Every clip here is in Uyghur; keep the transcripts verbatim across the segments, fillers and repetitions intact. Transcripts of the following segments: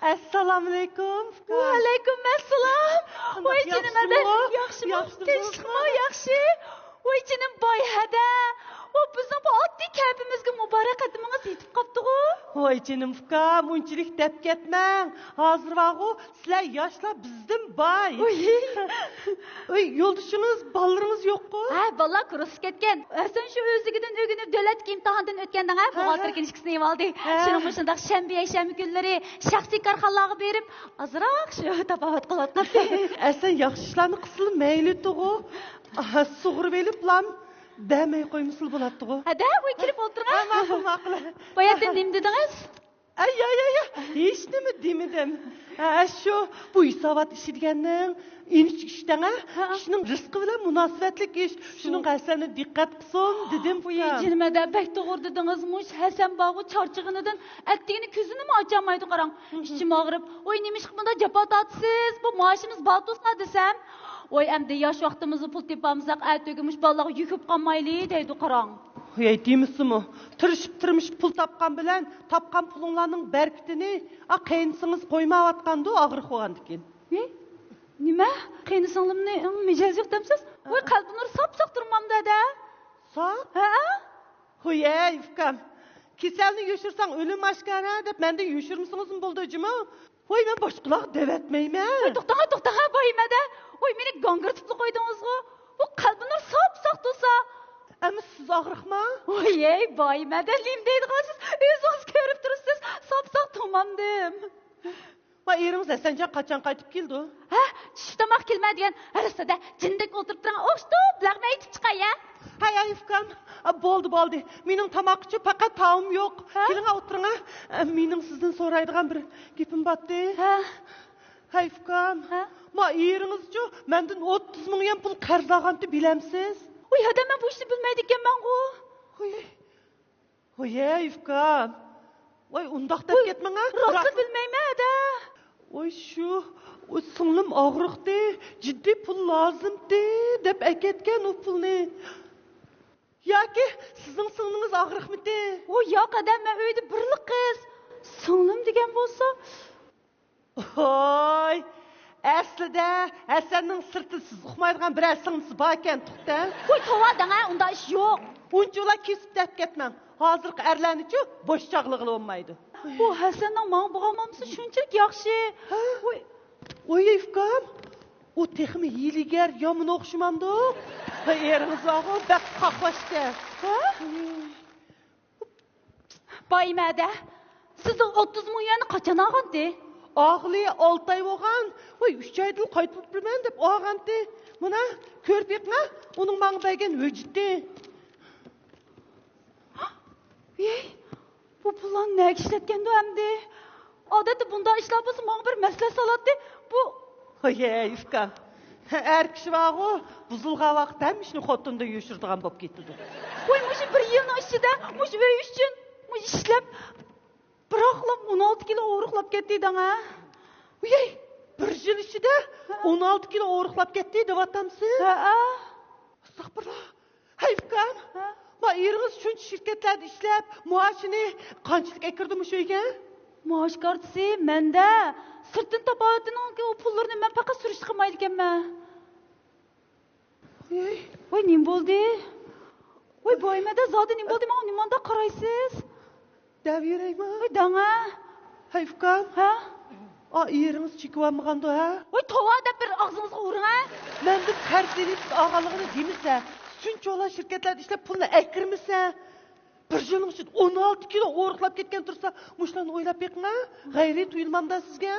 ئەسسالامۇئەلەيكۇم، ئۇكام. ۋەئەلەيكۇم ئەسسالام. قانداق، ۋاي جېنىم، ياخشىمۇ؟ ھەدە، ياخشىمۇ؟ ياخشىمۇ؟ تىنچلىقمۇ؟ ياخشى. ۋاي جېنىم، باي ھەدە. ئۇ بىزنىڭ بۇ ئاددىي كەپىمىزگە مۇبارەك قەدىمىڭىز يېتىپ قاپتىغۇ. ۋاي جېنىم ئۇكام، ئۇنچىلىك دەپ كەتمەڭ. ھازىر بارغۇ، سىلەر ياشلار بىزدىن باي. ئۇي. ئۇي، يولدىشىڭىز، بالىلىرىڭىز يوققۇ؟ ھە، بالىلار كۇرسقا كەتكەن. ھەسەن شۇ ئۆزلۈكىدىن ئۆگىنىپ، دۆلەتلىك ئىمتىھاندىن ئۆتكەندىڭە، ھە، بوغالتىر، ھە، كىنىشكىسىنى ئېلىۋالدى. ھە. شۇنىڭ مۇشۇنداق شەنبە، يەكشەنبە كۈنلىرى شەخسىي كارخانىلارغا بېرىپ، ئازراق شۇ تاپاۋەت قىلىۋاتقانتى. ھەسەن ياخشى ئىشلارنى قىلسىلا مەيلىتىغۇ. ئاھ، سۇغۇرۇۋېلىپلام دەمەي قويمىسىلا بولاتتىغۇ. ھەدە، ۋۇي، كىرىپ ئولتۇرغا. ھە، ماقۇل، ماقۇل. باياتىن نېمە دېدىڭىز؟ ئەي، يا، يا، يا، ھېچنېمە دېمىدىم. ھە، شۇ، بۇ ھېسابات ئىشى دېگەننىڭ ئىنچىكە ئىشتەڭە، ھە، كىشىنىڭ رىزقى بىلەن مۇناسىۋەتلىك ئىش. شۇ. شۇنىڭغا ھەسەننى دىققەت قىلسۇن دېدىم، ۋۇي، ئۇكام. جېنىم ھەدە، بەك توغرا دېدىڭىز. مۇشۇ ھەسەن بارغۇ، چارچىغىنىدىن ئەتىگىنى كۆزىنىمۇ ئاچالمايدۇ، قاراڭ. ھىم، ھىم. ئىچىم ئاغرىپ، ۋاي، نېمىشقا بۇنداق جاپا تارتىسىز؟ بۇ مائاشىمىز بار تۇرسا دېسەم، ۋاي، ئەمدى ياش ۋاقتىمىزدا پۇل تېپالمىساق، ئەتىگە مۇشۇ بالىلارغا يۈك بولۇپ قالمايلى دەيدۇ، قاراڭ. ھەي، دېمىسىمۇ، تىرىشىپ، تىرمىشىپ پۇل تاپقان بىلەن تاپقان پۇلۇڭلارنىڭ بەرىكىتىنى، ئا، قېيىنسىڭىز قويمايۋاتقاندۇ، ئاغرىق بولغاندىكىن. نى؟ نېمە؟ قېيىنسىڭلىمنى، ئىم، مىجەزى يوق دەمسىز؟ ۋاي، ھە. قەلبىنۇر ساپ-ساق تۇرمامدۇ ھەدە. ساق؟ ھە. ھويەي، ئۇكام. كېسەلنى يوشۇرساڭ ئۆلۈم ئاشكارا دەپ مەندىن يوشۇرمىسىڭىزمۇ بولىدۇ جۇمۇ. ۋاي، مەن باشقىلارغا دەۋەتمەيمەن. ۋاي، توختاڭا، توختاڭا، بايىمەدە. ۋاي، مېنى گاڭگىرىتىپلا قويدىڭىزغۇ. بۇ قەلبىنۇر ساپ-ساق تۇرسا. ئەمما سىز ئاغرىقما؟ ۋايەي، بايىمەدە، نېمە دەيدىغانسىز؟ ئۆزىڭىز كۆرۈپ تۇرسىز، ساپ-ساق تۇرمامدىم. ۋاي، ئېرىڭىز ھەسەنجان قاچان قايتىپ كېلىدۇ؟ ھە، چۈشلۈك تاماق كېلىمەن دېگەن. ھەرىسىدە جىندەك ئولتۇرۇپ تۇرۇڭ، ئوخشىتىپ لەغمە ئېيتىپ چىقاي، ھە؟ ھەي، ھەي، ئۇكام. ئا، بولدى، بولدى. مېنىڭ تاماق ئۈچۈن پەقەت تائام يوق. ھە؟ كېلىڭە، ئولتۇرۇڭ، ھە. ئە، مېنىڭ سىزدىن سورايدىغان بىر گېپىم بارتى. ھە. ھەي، ئۇكام. ھە؟ ما ئېرىڭىزچۇ مەندىن ئوتتۇز مىڭ يۈەن پۇل قەرز ئالغانتى، بىلەمسىز؟ ۋاي، ھەدە، مەن بۇ ئىشنى بىلمەيدىكەنمەنغۇ. ھوي. ۋاي، ئۇكام. ۋاي، ئۇنداق دەپ كەتمەڭ، ھە. راستلا بىلمەيمەن، ھەدە. ۋاي، شۇ، ئۇ سىڭلىم ئاغرىقتى، جىددىي پۇل لازىمتى دەپ ئەكەتكەن ئۇ پۇلنى. ياكى سىزنىڭ سىڭلىڭىز ئاغرىقمىتى؟ ئۇ ياق، ھەدە، مەن ئۆيدە بىرلا قىز. سىڭلىم دېگەن بولسا. ۋاي، ئەسلىدە ھەسەننىڭ سىرتىدا سىز ئۇقمايدىغان بىرەر سىڭلىسى باركەن، تۇقتە. ۋاي، توۋا دەڭە، ئۇنداق ئىش يوق. ئۇنچىۋالا كېسىپ دەپ كەتمەڭ. ھازىرقى ئەرلەرنىچۇ بوش چاغلىغىلى بولمايدۇ. بۇ ھەسەننىڭ ماڭا بولغان مۇئامىلىسى شۇنچىلىك ياخشى. ھە؟ ۋاي. ۋاي، ئۇكام، ئۇ تېخىمۇ ھىيلىگەر، يامان ئوخشىمامدۇ؟ ۋاي، ئېرىڭىز بارغۇ، بەك قاقباش ئىكەن. ھە؟ ۋاي. بايىمەدە، سىزدىن ئوتتۇز مىڭ يۈەننى قاچان ئالغانتى؟ ئالغىلى ئالتە ئاي بولغان. ۋاي، ئۈچ ئايدىن قايتۇرۇپ بېرىمەن دەپ ئالغانتى. مانا، كۆرۈپ بېقىڭا، ئۇنىڭ ماڭا بەرگەن ھۆججىتى. ۋىي، بۇ پۇللارنى نەگە ئىشلەتكەندۇ ئەمدى؟ ئادەتتە بۇنداق ئىشلار بولسا ماڭا بىر مەسلىھەت سالاتتى. بۇ ھەي، ئۇكام. ئەر كىشى بارغۇ، بۇزۇلغان ۋاقىت ھەممە ئىشنى خوتۇنىدىن يوشۇرىدىغان بولۇپ كېتىدۇ. ۋاي، مۇشۇ بىر يىلنىڭ ئىچىدە مۇشۇ ئۆي ئۈچۈن مۇشۇ ئىشلەپ، بىراقلا ئون ئالتە كىلو ئورۇقلاپ كەتتى دەڭە. ۋىي، بىر يىل ئىچىدە ھە. ئون ئالتە كىلو ئورۇقلاپ كەتتى دەۋاتامسىز؟ ھەئە. ئەستەغپۇرۇللا. ھەي، ئۇكام، ھە؟ ما ئېرىڭىز شۇنچە شىركەتلەردە ئىشلەپ، مائاشىنى قانچىلىك ئەكىردى مۇشۇ ئۆيگە؟ مائاش كارتىسى مەندە. سىرتتىن تاپاۋىتىنىڭ ئۇ پۇللىرىنى مەن پەقەت سۈرۈشتە قىلمايدىكەنمەن. ۋاي. ۋاي، نېمە بولدى؟ ۋاي، بايىمەدە، زادى نېمە بولدى؟ ماڭا نېمانداق قارايسىز؟ دەۋېرەيما؟ ۋاي، دەڭە. ھەي، ئۇكام. ھە؟ ئا، ئېرىڭىز چېكىۋالمىغاندۇ، ھە؟ ۋاي، توۋا دەپ بىر ئاغزىڭىزغا ئۇرۇڭ، ھە؟ مەندىن قەرز ئېلىپ سىز ئالغانلىقىنى دېمىسە، شۇنچىۋالا شىركەتلەردە ئىشلەپ پۇلنى ئەكىرمىسە، بىر يىلنىڭ ئىچىدە ئون ئالتە كىلو ئورۇقلاپ كەتكەن تۇرسا، مۇشۇلارنى ئويلاپ بېقىڭ، ھە؟ غەيرىي تۇيۇلمامدا سىزگە؟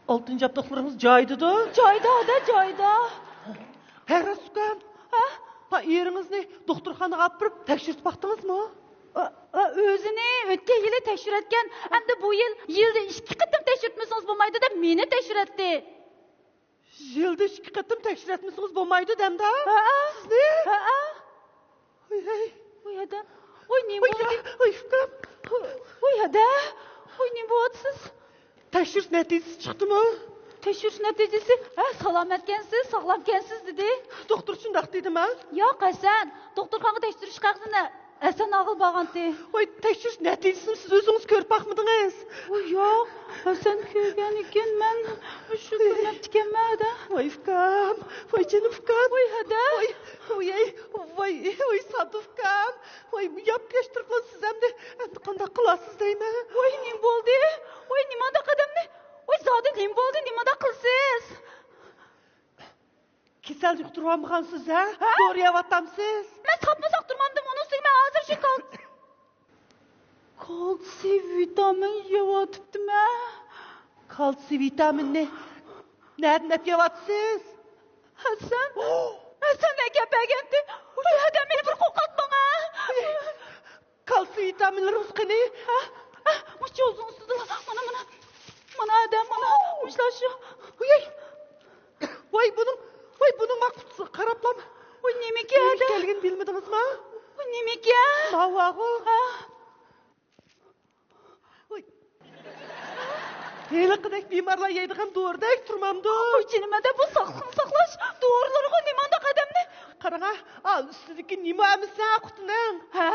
ئالتۇن جابدۇقلىرىڭىز جايىدىدۇ؟ جايىدا، ھەدە، جايىدا. ھە، راست ئۇكام. ھە؟ ھا، ئېرىڭىزنى دوختۇرخانىغا ئاپىرىپ تەكشۈرتۈپ باقتىڭىزمۇ؟ ئا، ئا، ئۆزىنى ئۆتكەن يىلى تەكشۈرەتكەن، ئەمدى بۇ يىل يىلدا ئىككى قېتىم تەكشۈرتمىسىڭىز بولمايدۇ دەپ مېنى تەكشۈرەتتى. يىلدا ئىككى قېتىم تەكشۈرەتمىسىڭىز بولمايدۇ دەمدە؟ ھەئە. سىزنى؟ ھەئە. ۋاي، ھەي. ۋاي، ھەدە. ۋاي، نېمە ۋاي، بولدى؟ ۋاي، ئۇكام. ۋاي، ھەدە. ۋاي، نېمە بولۇۋاتىسىز؟ تەكشۈرۈش نەتىجىسى چىقتىمۇ؟ تەكشۈرۈش نەتىجىسى، ھە، سالامەتكەنسىز، ساغلامكەنسىز دېدى. دوختۇر شۇنداق دېدىما؟ ياق، ھەسەن. دوختۇرخانىغا تەكشۈرۈش قەغىزىنى ھەسەن ئاغىل بارغانتى. ۋاي، تەكشۈرۈش نەتىجىسىنى سىز ئۆزىڭىز كۆرۈپ باقمىدىڭىز؟ ۋاي، ياق، ھەسەن كۆرگەنىكەن، مەن شۇ كۆرمەپتىكەنمەن ھەدە. ۋاي ئۇكام، ۋاي جېنىم ئۇكام. ۋاي ھەدە. ۋاي، ۋاي، ۋاي، ۋاي سادۇف ئۇكام. ۋاي ياپياش تۇرۇپلا سىز ئەمدى، ئەمدى قانداق قىلاسىز دەيمەن. ۋاي نېمە بولدى؟ ۋاي نېمانداق ئادەمنى؟ ۋاي زادى نېمە بولدى؟ نېمانداق قىلىسىز؟ كېسەل يۇقتۇرۇۋالمىغانسىز ھە؟ ھە؟ دورا يەۋاتامسىز؟ مەن ساپمۇ ساق تۇرمامدىم، ئۇنىڭ ئۈستىگە مەن ھازىر شۇ كال-، كالتسىي ۋىتامىن يەۋاتىپتىمەن. كالتسىي ۋىتامىننى نەدىن ئەپ يەۋاتىسىز؟ ھەسەن، ھەسەن ئەكەپ بەرگەنتى. ۋاي ھەدە مېنى بىر قوقاتماڭ ھە. كالتسىي ۋىتامىنلىرىڭىز قېنى؟ ھە؟ ھە؟ مۇشۇ يولنىڭ ئۈستىدىلا. مانا، مانا. مانا ئادەم، مانا. مۇشۇلار شۇ. ۋاي، ۋاي بۇنىڭ، ۋاي بۇنىڭ ما قۇتىسىغا قاراپلا. ۋاي نېمىكەن نېمە ئادەم؟ ئىكەنلىكىنى بىلمىدىڭىزما؟ ۋاي نېمىكەن؟ ماۋۇغۇ. ھە؟ ۋاي. ھېلىقىدەك بىمارلار يەيدىغان دورىدەك تۇرمامدۇ؟ ۋاي جېنىم ئادەم، بۇ ساقلىقنى ساقلاش دورىلىرىغۇ نېمانداق ئادەمنى؟ قاراڭا، ئا، ئۈستىدىكى نېمە ئەمىسە قۇتىنىڭ؟ ھە؟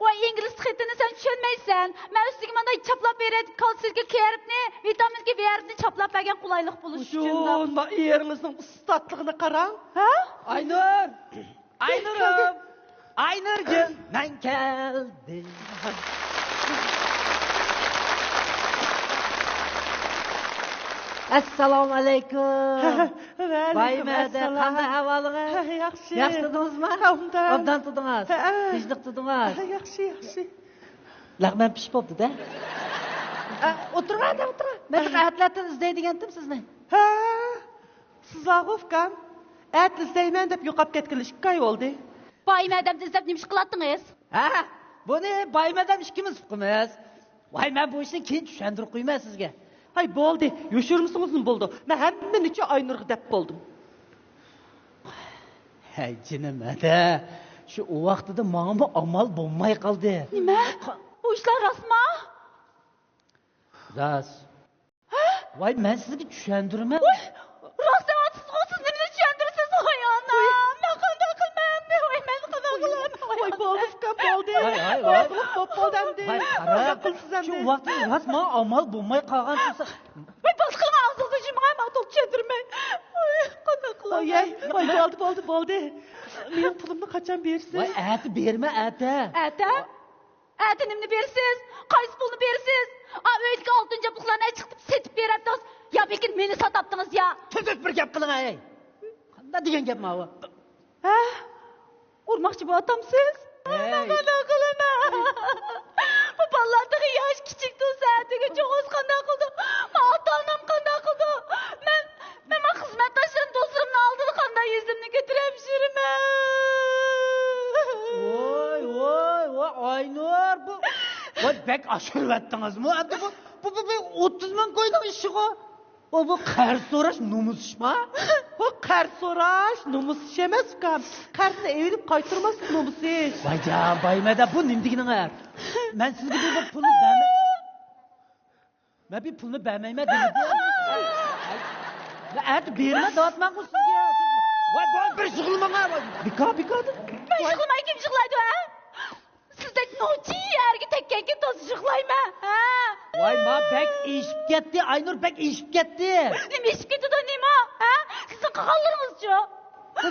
ۋاي ئىنگلىز خېتىنى سەن چۈشەنمەيسەن. مەن ئۈستىگە مانداق چاپلاپ بېرەي، كالتسىيدىكى كېرىپنى، ۋىتامىنكى ۋېرىپنى چاپلاپ بەرگەن قولايلىق بولۇش ئۈچۈن. ۋۇجۇن، ما ئېرىڭىزنىڭ ئۇستاتلىقىنى قاراڭ. ھە؟ ئاينۇر! ئاينۇرۇم! ئاينۇرجان! مەن كەلدىم. ئەسسالامۇ ئەلەيكۇم. ۋەئەلەيكۇم بايمەدە، ئەسسالام. قانداق ئەھۋالىڭىز؟ ھە، ياخشى. ياخشى تۇردىڭىزمۇ؟ ھە، ئوبدان. ئوبدان تۇردىڭىز؟ ھە. تىنچلىق تۇردىڭىز؟ ھە، ياخشى، ياخشى. لەغمەن پىشىپ بوپتۇ-دە. ئە، ئولتۇرۇڭ، ئەتە ئولتۇرۇڭ. مەن بىر ئەتىلەردىن ئىزدەي دېگەنتىم سىزنى. ھە، سىزلارغۇ ئۇكام. ئەتە ئىزدەيمەن دەپ يوقاپ كەتكىلى ئىككى ئاي بولدى. بايمەدەمنى ئىزدەپ نېمە ئىش قىلاتتىڭىز؟ ھە، بۇنى بايمەدەم ئىككىمىز ئۇقىمىز. ۋاي، مەن بۇ ئىشنى كېيىن چۈشەندۈرۈپ قويىمەن سىزگە. ھاي، بولدى، يوشۇرمىسىڭىزمۇ بولىدۇ. مەن ھەممىنى ئاينۇرغا دەپ بولدۇم. ھەي، جېنىم، ھەدە. شۇ ئۇ ۋاقتىدا ماڭىمۇ ئامال بولماي قالدى. نېمە؟ بۇ ئىشلار راستمۇ؟ راست. ھە؟ ۋاي، مەن سىزگە چۈشەندۈرىمەن. ۋاي، راست دەۋاتىسىزغۇ، سىز نېمىنى چۈشەندۈرىسىز؟ ۋاي ئانام، مەن قانداق قىلىمەن ئەمدى؟ ۋاي، مەن قانداق قىلىمەن؟ ۋاي، بولدى ئۇكام، بولدى. ۋاي، ۋاي، ۋاي. بولدى، بولدى ئەمدى. ۋاي، قارا. قانداق قىلىسىز ئەمدى؟ شۇ ۋاقىتتا راست ماڭا ئامال بولماي قالغان تۇرسا. ۋاي، باشقىلارنىڭ ئاغزىغا جىمغاي، ماڭا توك چۈشەندۈرمەي. ۋاي، قانداق قىلاي؟ ۋاي، ۋاي، بولدى، بولدى، بولدى. مېنىڭ پۇلۇمنى قاچان بېرىسىز؟ ۋاي، ئەتە بېرىمەن، ئەتە. ئەتە؟ ئەتە نېمىنى بېرىسىز؟ قايسى پۇلنى بېرىسىز؟ ئا، ئۆيدىكى ئالتۇن جابدۇقلارنى چىقىرىپ سېتىپ بېرەتتىڭىز يا بېكىن مېنى ساتاتتىڭىز يا؟ تۈزۈك بىر گەپ قىلىڭ، ھەي! قانداق دېگەن گەپ ماۋۇ؟ ھە؟ ئۇرماقچى بولۇۋاتامسىز؟ ھەي! مەن قانداق قىلىمەن؟ بۇ بالىلار تېخى ياش، كىچىك تۇرسا، ئەتىگە چوڭ بولسا قانداق قىلىدۇ؟ ما ئاتا-ئانام قانداق قىلىدۇ؟ مەن مەن ما خىزمەتداشلىرىم، دوستلىرىمنىڭ ئالدىدا قانداق يۈزۈمنى كۆتۈرۈپ يۈرىمەن؟ ۋاي، ۋاي، ۋاي، ئاينۇر، بۇ، ۋاي، بەك ئاشۇرۇۋەتتىڭىزمۇ؟ ئەمدى بۇ، بۇ، بۇ، بۇ ئوتتۇز مىڭ كوينىڭ ئىشىغۇ. ۋاي، بۇ قەرز سوراش نومۇس ئىشما؟ بۇ قەرز سوراش نومۇس ئىش ئەمەس، ئۇكام. قەرزنى ئېلىپ قايتۇرماسلىق نومۇس ئىش. ۋايجان، بايمەدە، بۇ نېمە دېگىنىڭ؟ مەن سىزگە بۇ، بۇ پۇلنى بەرمەي. مەن بىر پۇلنى بەرمەيمەن دېمىدىم. مەن ئەتە بېرىمەن دەۋاتمانغۇ سىزگە. ۋاي، بۇ بىر يىغلىماڭا. بىكار، بىكار. مەن يىغلىماي كىم يىغلايدۇ، ھە؟ سىزدەك نوچى ئەرگە تەگكەنكىن تازا يىغلايمەن، ھە؟ ۋاي، ما بەك ئېشىپ كەتتى، ئاينۇر بەك ئېشىپ كەتتى. نېمە ئېشىپ كېتىدۇ، نېمە؟ ھە؟ سىزنىڭ قىلغانلىرىڭىزچۇ؟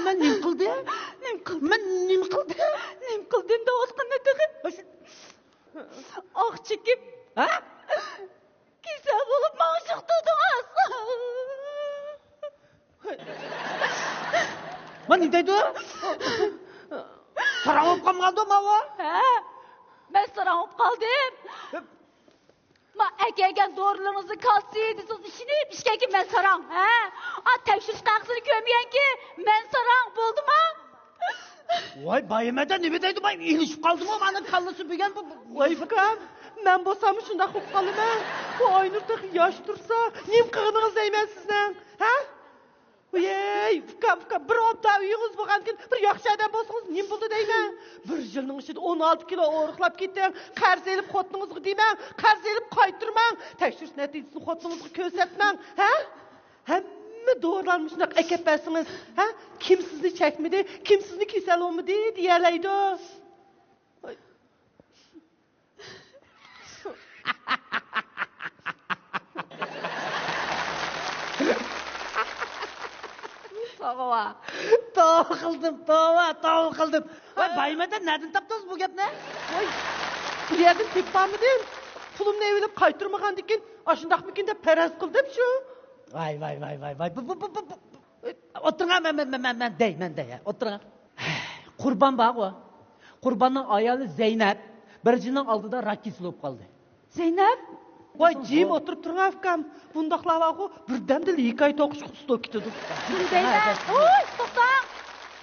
مەن نېمە قىلدىم؟ نېمە قىلدىم؟ مەن نېمە قىلدىم؟ نېمە قىلدىم دەۋاتقىنىنى تېخى. ئاق چېكىپ، ھە؟ كېسەل بولۇپ ماڭا يۇقتۇردىڭىز. ما نېمە دەيدۇ؟ ساراڭ بولۇپ قالمىغاندۇ ماۋۇ؟ ھە، مەن ساراڭ بولۇپ قالدىم. ما ئەكەلگەن دورىلىرىڭىزنى كالتسىي دېسىڭىز ئىشىنىپ ئىچكەنكى مەن ساراڭ، ھە؟ ئا، تەكشۈرۈش قەغىزىنى كۆرمىگەنكى مەن ساراڭ، بولدىما؟ ۋاي، بايىمەدە نېمە دەيدۇ؟ باي، ئېلىشىپ قالدىمۇ مانا كاللىسى بۈگەن بۇ، بۇ. ۋاي ئۇكام، مەن بولسام شۇنداق بولۇپ قالىمەن. بۇ ئاينۇر تېخى ياش تۇرسا، نېمە قىلغىنىڭىز دەيمەن سىزنىڭ، ھە؟ ۋىي، ئۇكام، ئۇكام، بىر ئوبدان ئۆيىڭىز بولغاندىكىن بىر ياخشى ئادەم بولسىڭىز نېمە بولدى دەيمەن؟ بىر يىلنىڭ ئىچىدە ئون ئالتە كىلو ئورۇقلاپ كېتىڭ، قەرز ئېلىپ خوتۇنىڭىزغا دېمەڭ، قەرز ئېلىپ قايتۇرماڭ، تەكشۈرۈش نەتىجىسىنى خوتۇنىڭىزغا كۆرسەتمەڭ، ھە؟ ھەممە دورىلارنى مۇشۇنداق ئەكەپ بەرسىڭىز، ھە؟ كىم سىزنى چەكمىدى، كىم سىزنى كېسەل بولمىدى دېيەلەيدۇ. ۋاي، توۋا، توۋا قىلدىم، توۋا، توۋا قىلدىم. ۋاي، بايمەدەن نەدىن تاپتىڭىز بۇ گەپنى؟ ۋاي، بىر يەردىن تېپىپ بارمىدىم. پۇلۇمنى ئېلىپ قايتۇرمىغاندىكىن، ئاشۇنداقمىكىن دەپ پەرەز قىلدىم شۇ. ۋاي، ۋاي، ۋاي، ۋاي، ۋاي. بۇ، بۇ، بۇ، بۇ، بۇ. ئولتۇرۇڭ، مەن، مەن، مەن، مەن، مەن دەي، مەن دەي، ھە، ئولتۇرۇڭ. قۇربان بارغۇ. قۇرباننىڭ ئايالى زەينەپ بىر يىلنىڭ ئالدىدا راك كېسىلى بولۇپ قالدى. زەينەپ؟ ۋاي، جىم ئولتۇرۇپ تۇرۇڭ، ئۇكام. بۇنداقلار بارغۇ، بىردەمدىلا ھېكايە توقۇشقا ئۇستا بولۇپ كېتىدۇ. زەينەپ؟ ۋوي، توختاڭ!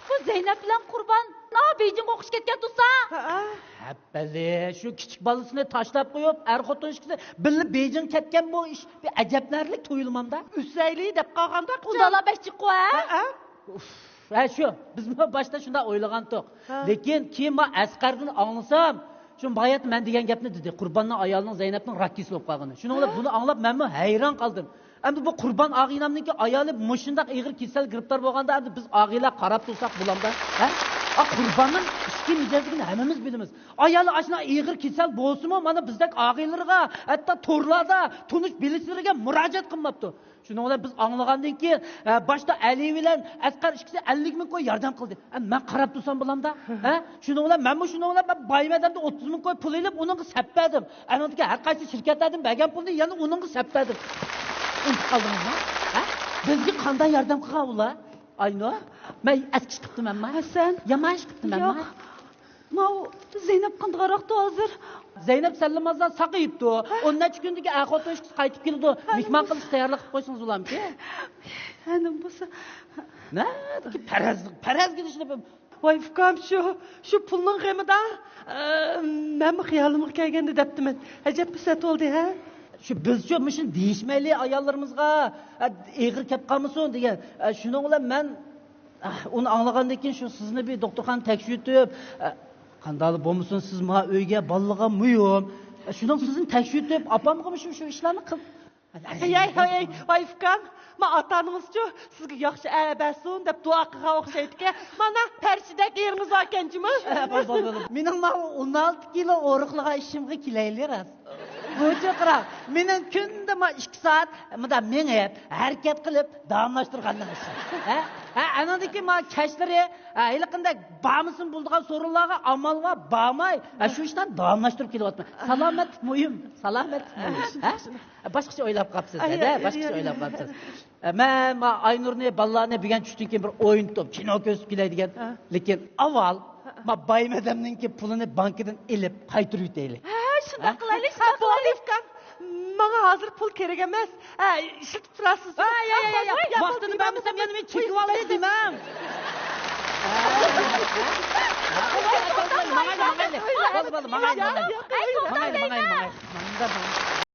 بۇ زەينەپ بىلەن قۇربان، نا، بېيجىڭغا ئوقۇشقا كەتكەن تۇرسا. ھەئە. ھەپپەلى، شۇ كىچىك بالىسىنى تاشلاپ قويۇپ، ئەر-خوتۇن ئىككىسى بىللە بېيجىڭغا كەتكەن، بۇ ئىش بىر ئەجەبلەرلىك تۇيۇلمامدا. ئۈسەيلى دەپ قالغاندا، ئۇنداقلا بەك جىق-ە. ھەئە. ئۇف، ھە، شۇ. بىزمۇ باشتا شۇنداق ئويلىغانتۇق. ھە. لېكىن كېيىن ما ئەسقەردىن ئاڭلىسام، شۇ بايات مەن دېگەن گەپنى دېدى. قۇرباننىڭ ئايالىنىڭ زەينەپنىڭ راك كېسىلى بولۇپ قالغىنى. شۇنىڭ بىلەن ھە؟ بۇنى ئاڭلاپ مەنمۇ ھەيران قالدىم. ئەمدى بۇ قۇربان ئاغىنەمنىڭكى ئايالى مۇشۇنداق ئېغىر كېسەل گىرىپتار بولغاندا، ئەمدى بىز ئاغىنىلەر قاراپ تۇرساق بولامدا، ھە؟ ئا، قۇرباننىڭ ئىچكى مىجەزلىكىنى ھەممىمىز بىلىمىز. ئايالى ئاشۇنداق ئېغىر كېسەل بولسىمۇ، مانا بىزدەك ئاغىنىلىرىغا، ھەتتا تورلاردا تونۇش بىلىشلىرىگە مۇراجىئەت قىلماپتۇ. شۇنىڭ بىلەن بىز ئاڭلىغاندىن كېيىن، ئە، باشتا ئەلى بىلەن ئەسقەر ئىككىسى ئەللىك مىڭ كوي ياردەم قىلدى. ئە، مەن قاراپ تۇرسام بولامدا؟ ھە؟ شۇنىڭ بىلەن مەنمۇ شۇنىڭ بىلەن مەن بايمەدەمدىن ئوتتۇز مىڭ كوي پۇل ئېلىپ، ئۇنىڭغا سەپ بەردىم. ئەنىڭدىكى ھەر قايسى شىركەتلەردىن بەرگەن پۇلنى يەنە ئۇنىڭغا سەپ بەردىم. ئۇنتۇپ قالدىڭىزمۇ؟ ھە؟ بىزگە قانداق ياردەم قىلغان ئۇلار؟ ئاينۇر، مەن ئەسكى ئىش قىپتىمەنما؟ ھەسەن. يامان ئىش قىپتىمەنما؟ ياق. ماۋۇ زەينەپ قانداقراقتۇ ھازىر؟ زەينەپ سەللىمازلا ساقىيىپتۇ. ھە؟ ئون نەچچە كۈندىكى ئەر-خوتۇن ئىككىسى قايتىپ كېلىدۇ. ھە، مېھمان قىلىش تەييارلىق قىلىپ قويسىڭىز بولامكى؟ ھە، نېمە بولسا. نەدىكى پەرەزلىك، پەرەزگە ئىشلىنىپ. ۋاي ئۇكام، شۇ، شۇ پۇلنىڭ غېمىدا، ئە، مەنمۇ خىيالىمغا كەلگەندە دەپتىمەن. ئەجەبمۇ سەت بولدى، ھە؟ شۇ بىزچۇ مۇشۇنى دېيىشمەيلى ئاياللىرىمىزغا، ئە، ئېغىر كەپ قالمىسۇن دېگەن. ئە، شۇنىڭ بىلەن مەن ئاھ، ئۇنى ئاڭلىغاندىن كېيىن شۇ سىزنى بىر دوختۇرخانىغا تەكشۈرتۈپ، ئە، قانداقلا بولمىسۇن، سىز ماڭا ئۆيگە، بالىلارغا مۇھىم. ئە، شۇنىڭ سىزنى تەكشۈرتۈپ، ئاپامغىمۇ شۇ، شۇ ئىشلارنى قىل. ھەي، ھەي، ھەي، ۋاي ئۇكام، ما ئاتا-ئانىڭىزچۇ سىزگە ياخشى ئەر بەرسۇن دەپ دۇئا قىلغان ئوخشايدىكەن. مانا، پەرىشتىدەك ئېرىڭىز باركەن جۇمۇ. ئە، بول، بول، بول. مېنىڭ ماۋۇ ئون ئالتە كىلو ئورۇقلىغان ئىشىمغا كېلەيلى راست. بۇچۇ قاراڭ، مېنىڭ كۈندە ما ئىككى سائەت مۇنداق مېڭىپ، ھەرىكەت قىلىپ، داۋاملاشتۇرغاننىڭ ئىشى. ھە؟ ھە، ئانىڭدىن كېيىن ما كەچلىرى، ھە، ھېلىقىندەك بارمىسۇن بولىدىغان سورۇنلارغا ئامالغا بارماي، ھە، شۇ ئىشلارنى داۋاملاشتۇرۇپ كېلىۋاتىمەن. سالامەتلىك مۇھىم، سالامەتلىك مۇھىم. ھە؟ باشقىچە ئويلاپ قاپسىز، ھە، ھە، باشقىچە ئويلاپ قاپسىز. ئە، مەن ما ئاينۇرنى، بالىلارنى بۈگۈن چۈشتىن كېيىن بىر ئوينىتىپ، كىنو كۆرسىتىپ كېلەي دېگەن. ھە. لېكىن ئاۋۋال ھە. ما بايمەدەمنىڭكى پۇلىنى بانكىدىن ئېلىپ قايتۇرۇۋېتەيلى. ھە، شۇنداق ھە؟ قىلايلى، ھە، شۇنداق بولدى، قىلايلى. ئۇكام. ماڭا ھازىر پۇل كېرەك ئەمەس. ھە، ئىشلىتىپ تۇرارسىز. ھە، يا، يا، يا، يا. ۋاقتىنى بەرمىسەم يەنە مېنى چېكىۋالدى دېمەڭ. ماڭايلى، ماڭايلى. بولدى، بولدى، ماڭايلى، ماڭايلى. ماڭايلى، ماڭايلى، ماڭايلى. ماڭايلى، ماڭايلى.